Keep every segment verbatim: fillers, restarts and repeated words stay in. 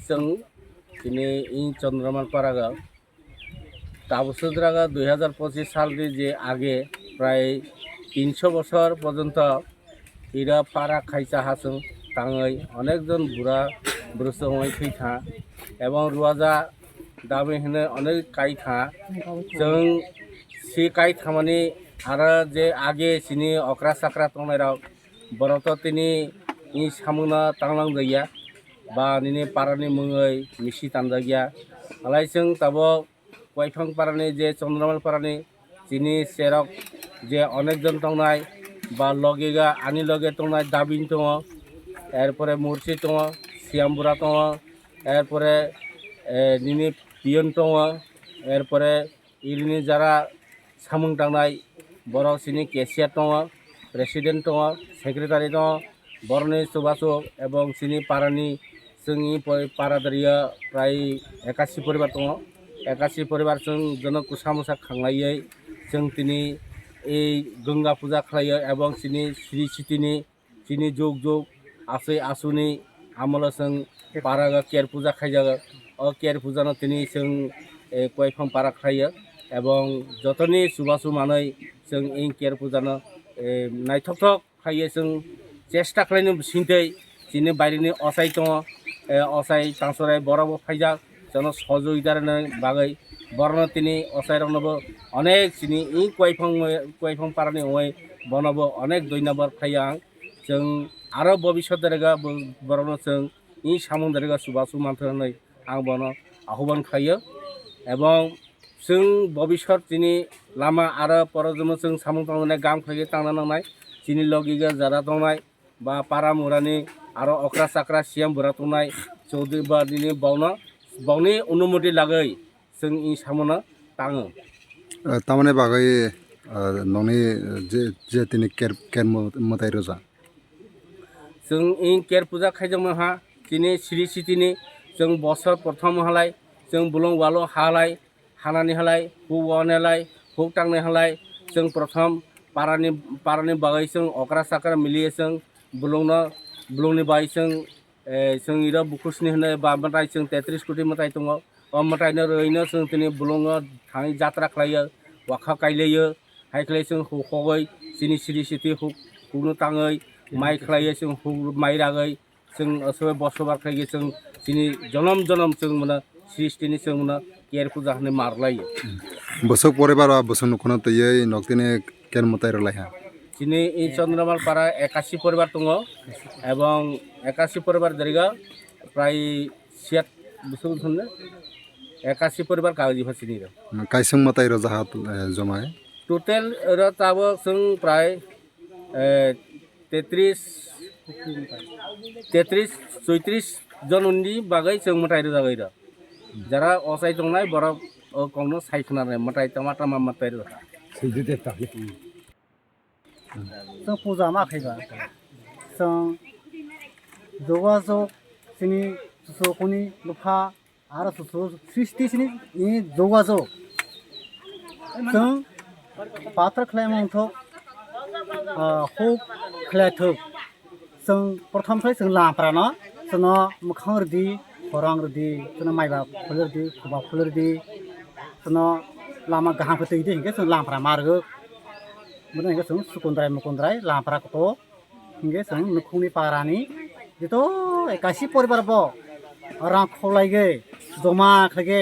Chwng tini in Chandramal Paraga tabuk sudraga dui hazar pochis salni je age prai tinsho bochor porjonto ira para khaisa ha chwng tangwi onekjon bura bwrwswk wngwi thwi kha ebong ruaja dabi hinwi onek kai kha. Chwng si kai thamani aro je age sini okra chakra tongnairok borok to tini ni samungno tanglang jaya ba nini parani mungwi misi tanjakya. Halai chwng tabuk Koiphang parani je Chandramal parani chini cherok je onekjon tongnai ba logiga ani loge tongnai Dabin tongo, erpore Mursi tongo, Siyambura tongo, erpore, eh, nini Piyon tongo, erpore irini jara samung tangnai borok chini cashier tongo, president tongo, secretary tongo, borokni chubachu ebong chini parani chwngni poi para daria prai ekasi poribar tongo. Ekasi poribar chwng jono kwsa mwsa khanglaiwi chwng tini ei Ganga puja khlaiwi ebong chini Sri Sitini chini jug jug asui asuni amolo chwng paraga ker puja khaijago. O ker pujano tini chwng, eh, Koiphang para khlaiyo ebong jotoni chubachu manwi chwng ing ker pujano, eh, naithok thok khlaiyo chwng chesta khlaino bisingtwi chini baireni ochai tongo, eh, ochai tangsorai borokbo phaijak jono sojogita rwna bagwi borokno tini ochairoknobo onek chini ing Koiphang, Koiphang parani wngwi bonobo onek dui number khlaiyo ang. Chwng aro bobisot derega bo-, borokno chwng ni samung derega chubachu manthok hinwi ang bono ahoban khlaio. Ebong chwng bobisot chini lama aro porojono chwng samung tangmani gam khlaiwi tangna nangnai. Chini logiga jara tongnai ba para murani aro okra chakra siyam bura tongnai Chaudhary ba nini bokno, bokni onumoti lagwi chwng i samono tango. Ah, tamoni bagwi, ah, nongni je, je tini ker, ker mo-, mwtai rwja? Chwng i ker puja khaijakma ha, tini Sri Sitini chwng bosor prothom halai, chwng bolong walo halai, hanani halai, huk wane halai, huk tangnai halai, chwng prothom parani, parani bagwi chwng okra chakra miliye chwng bolongno, bolongni bagwi chwng eh, chwng iro bukhusni hwnwi ba mwtai chwng tetris koti mwtai tongo. O mwtaino rwino chwng tini bolongo thangwi jatra khlaio, wakha kailaio, hai khlai chwng huk hogwi chini Sri Siti huk, hukno tangwi mai khlaio chwng huk mai ragwi chwng aswk bosobar khlaio chwng chini jonom jonom chwng mano Sristini chwng mano ker puja hwnwi ma rwlaio. Bwswk poribar o bwswk nokhono twiwi noktini ker mwtai rwlaiha. Chini i Chandramal para ekasi poribar tongo, ebong ekasi poribar deriga prai siyat bwswk thumne ekasi poribar kagwi pha chini rw. Kaising mwtai rwjaha, eh, jomai? Total oro tabuk chwng prai, eh, tetris, tetris, choitris jon ni bagwi chwng mwtai rwjagwi rw. Jara ochai tongnai borok o kokno sai khna rw mwtai tama tama mwtai rw. Chwng puja ma khaiba, chwng jogajog chini chusokuni bwpha aro chusu sristi chini ni jogajog. Chwng patra khlai mangthok, ah, huk khlai thok. Chwng prothom khai chwng lampra no, chwngno mwkhang rwdi, khorang rwdi, chwngno maiba phul rwdi, khoba phul rwdi, chwngno lama kaham khe twi di hinkhe chwng lampra ma rwgo. Bono hinkhe chwng sukundrai mukundrai lampra kotor hinkhe chwng nukhungni parani joto ekasi poribar bo rang kholai ge joma khlai ge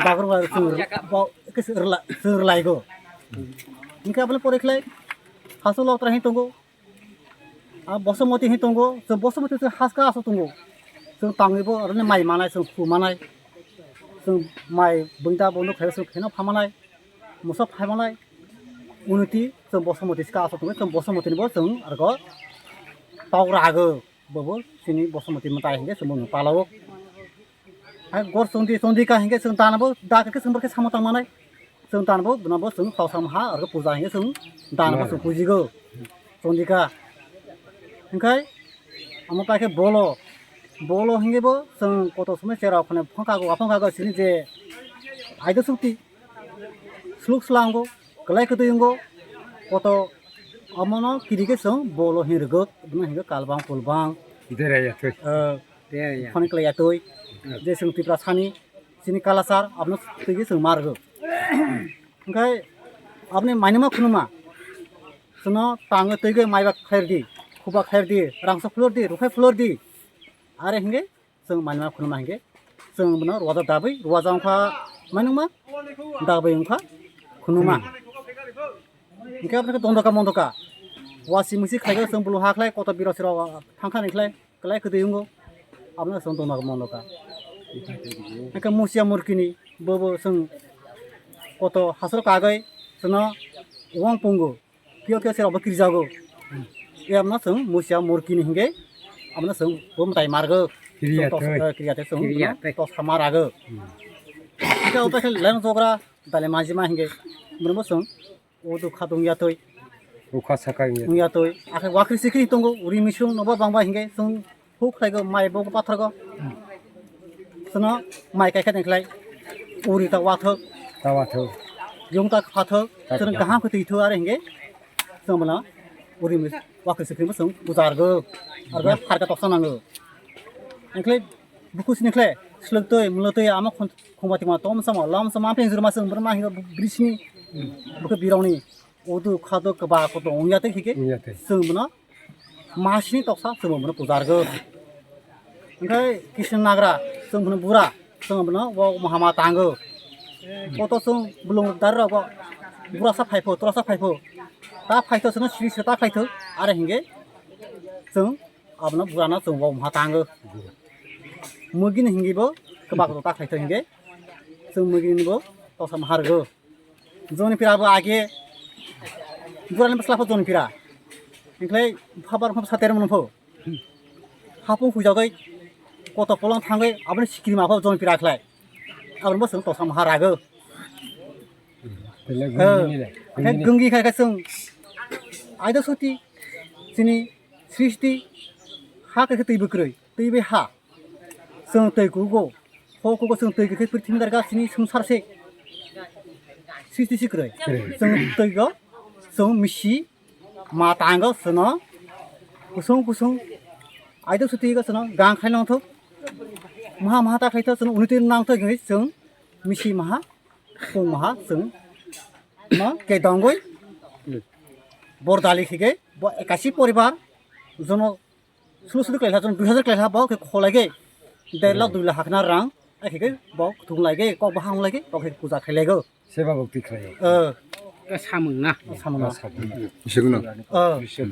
bagru bagru chwng bo khe chwng rwla-, chwng rwlaigo. Hinkhe aboni pore khlai hasu lotra hin tongo. A Bosomoti hin tongo, chwng Bosomoti chwng haska aswk tongo. Chwng tangwi bo aroni mai manai, chwng khu manai. Chwng mai bwngda bono khaio chwng kheno pha manai. Moso phai manai. Unoti chwng Bosomoti ska aswk tongo, chwng Bosomoti ni bo chwng argo tau rago. Bobo chini Bosomoti mwtai hinkhe chwng bono palao. Hai gor chondi, chondika hinkhe chwng danabo da khe chwng borkhe samo tang manai. Chwng danabo, danabo chwng tau sam ha, arokhe puja hinkhe chwng danabo chwng pujigo. Chondika. Hinkhe amo paikhe bolo. Bolo hinkhe bo chwng koto somoi cherao khone phongkhago, aphongkhago chini je aida sukti. Sluk slango, kwlai kwtwi wngo, koto omono kiri khe chwng bolo hin rwgo, omono hinkhe kalbang kulbang. Derai ya thwi. Eh, Ya, ya. Phone khlai ya twi. Ya. Je chwng Tripura sani, chini kalachar, abono twi khe chwng ma rwgo. Hwnkhe aboni mainima khunuma, chwngno tangwi twi khe maiba khlai rwdi, khuba khlai rwdi, rangsa phlor di, ruphai phlor di. Are hwnkhe chwng mainima khunuma hwnkhe chwng bono ruwajak dabwi, ruwajak wngkha mainukma, dabwi wngkha khunuma. Hmm. Hwnkhe aboni khe dondoka mondoka. Wasi musi khlai khe chwng bulu ha khlai, kotor birok sirok thangkha ni khlai, klai kwtwi wngo. Abono chwng dondoka mondoka. Hwnkhe musia murkini bobo chwng koto hasro kagwi chwngno wng pungo. Kio kio sirok bo kirjago. Abono chwng musia murkini hwnkhe abono chwng bo mwtai margo. Kiriya Chwng tos-, thai. Eh, kiriya thai chwng Kiriya bono thai. Tosa ma rago. Hmm. Hwnkhe obo khe leng jogra dale majima hwnkhe bono bo chwng Udu kha tong ya twi. Ukha saka ya. Wng ya twi. Akhe wakri sikri tongo, uri misung nobo bangba hingke chwng huk khlaigo mai bo pathorgo. Chwngno mai kai khe tongkhlai uri ta wathok. Ta wathok. Yung ta phathok. Ta chwng kaham khe twi thok are hingke chwng bono uri mis-, wakri sikri bo chwng puja rwgo. Argo pharka toksa nango. Hingkhe buku sini khlai slok twi mulo twi ama khon-, khongba tima tom sama lam sama peng jurma chwng borma hingo brisini buku bironi. Udu khado kwba koto wngya tei hike. Wngya tei. Chwng bono masini toksa chwng bono puja rwgo. Hwnkhe Krishna nagra chwng bono bura chwng bono o mahama tango. Koto chwng bulung dar rogo bura sa phaipho tora sa phaipho. Ta phaitho chwngno siri siri ta khlaitho are hingke chwng abono burano chwng o maha tango. Mugini hingke bo kwba koto ta khlaitho hingke chwng mugini bo toksa maha rwgo. Joni pira bo age. Burani bwsla pho joni pira. Hingkhlai phabar pho sater mano pho. Hapung phujagai koto polong thangai aboni sikri ma pho joni pira khlai. Aboni bo chwng toksa maha rago. Tele Eh, gungni le. Hingkhe gungni khai khai chwng. Aida suti chini srishti ha khai twi bwkrwi twi bai ha. Chwng twi kugo. Ho kugo chwng twi khe purthimbi darga chini swngchar se. Srishti si kwrwi. Kwrwi. Chwng twi go. Chwng misi ma tango chwngno. Kusung kusung. Aida suti go chwngno gang khai nang thok. Maha maha ta khai thok chwng uniti nang thok chwng misi maha. Pung maha chwng. No ke dongoi. Bordali khige bo ekasi poribar jono Sulu sulu kelailha, chwng dui hazar kelailha, bo khe kholai khe der lakh dui lakh hakna rang, ai khe bo thung lai khe kok bahang lai khe bo khe puja khailai go. Seba bhakti khlai. Eh. Samung na. Samung na. Isingno. Eh.